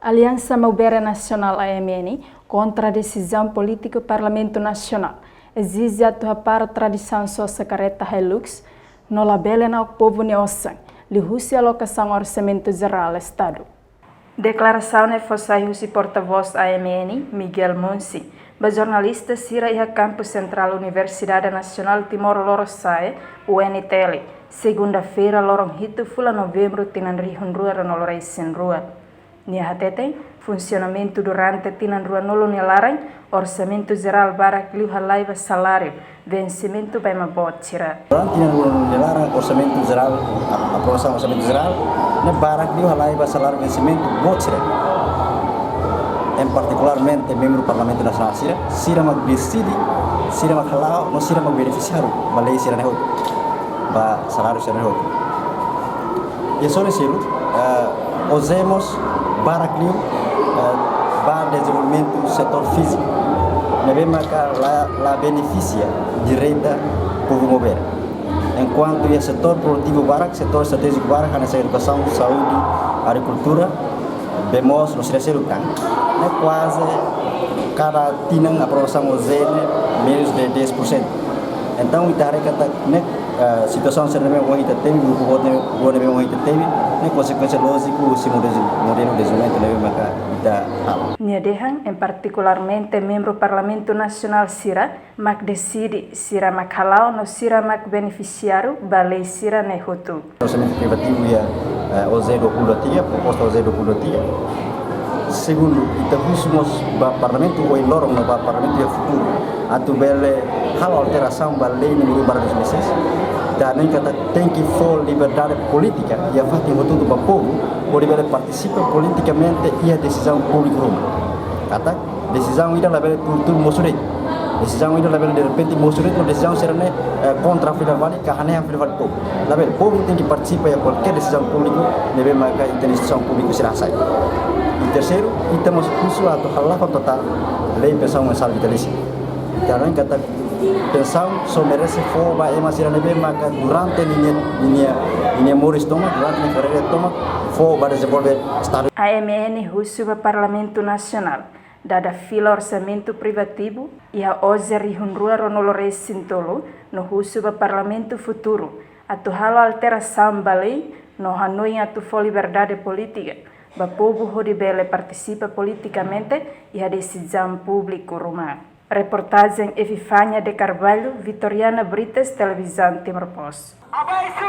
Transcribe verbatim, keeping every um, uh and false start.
Aliansa Maubere Nasionál, A M N, kontra desizaun polítiku Parlamentu Nasionál ezije atu hapara tradisaun sosa karreta Hilux no labele na'ok povu nia osan, liuhusi alokasaun Orsamentu Jerál Estadu. Deklarasaun ne'e fó sai husi portavós A M N, Miguel Monsi, ba jornalista sira iha Kampus Sentrál Universidade Nasionál Timor Lorosa'e, U N T L, segunda-feira, loron hitu fulan Novembru, tinan rihun rua ruanulu resin rua. Nia hateten, funsionamentu durante tinan ruanulu nia laran, Orsamentu Jerál barak liu halai ba saláriu, vensimentu ba ema boot sira. Durante tinan ruanulu nia laran, Orsamentu Jerál, a-, aprovasaun Orsamentu Jerál ne'e barak liu halai ba saláriu, vensimentu boot sira. Em particularmente membru Parlamentu Nasionál sira, sira mak deside, sira mak hala'o, no sira mak benefisiáriu ba lei sira-ne'e hotu, ba saláriu sira-ne'e hotu. Iha sorin seluk, eh, OJE mós barak liu, eh, ba dezenvolvimentu setór fíziku, ne'ebé maka la, la benefisia direta povu Maubere. Enkuantu iha setór produtivu barak, setór estratéjiku barak, hanesan edukasaun, saúde, agrikultura, bee moos, no sira seluk tan, ne'e kuaze kada tinan aprovasaun OJE ne'e menus de dez por cento. Entaun, ita haree katak ne'e, eh, situasaun sira ne'ebé ohin ita temi, grupu boot ne'e, boot ne'ebé ohin ita temi, ne'e konsekuénsia lójiku husi modelu, modelu dezenvolvimentu ne'ebé maka ita halo. Nia dehan, em particularmente membru Parlamentu Nasionál sira mak deside sira mak hala'o no sira mak benefisiáriu ba lei sira-ne'e hotu. Orsamentu privativu iha, eh, OJE dua puluh dua tiga, proposta OJE dua puluh dua tiga. Segundu, ita husu mós ba Parlamentu ohin loron no ba Parlamentu iha futuru atu bele halo alterasaun ba lei númeru um barra dois mil e seis. Ita hanoin katak tenke fó liberdade polítika iha fatin hotu-hotu ba povu hodi bele partisipa politikamente iha desizaun públiku ruma. Katak desizaun ida labele tuur-tuur mosu de'it. Desizaun ida labele derrepente mosu de'it, no desizaun sira-ne'e, eh, kontra fila fali, ka hanehan fila fali povu. Labele, povu tenke partisipa iha kualkér desizaun públiku ne'ebé maka ita-nia instituisaun públiku sira hasai. I terseiru, ita mós husu atu halakon totál lei pensaun mensál vitalísia. Ita hanoin katak pensaun só merese fó ba ema sira ne'ebé maka durante ninia, ninia, ninia moris tomak, durante ninia karreira tomak, fó ba dezenvolve Estadu. A M N husu ba Parlamentu Nasionál dada fila orsamentu privativu iha OJE rihun rua ruanulu resin tolu, no husu ba Parlamentu futuru atu halo alterasaun ba lei no hanoin atu fó liberdade polítika ba povu hodi bele partisipa politikamente iha desizaun públiku ruma. Reportajen Epifania de Carvalho, Vitoriana Brites, Televizaun Timor Post. Abaixo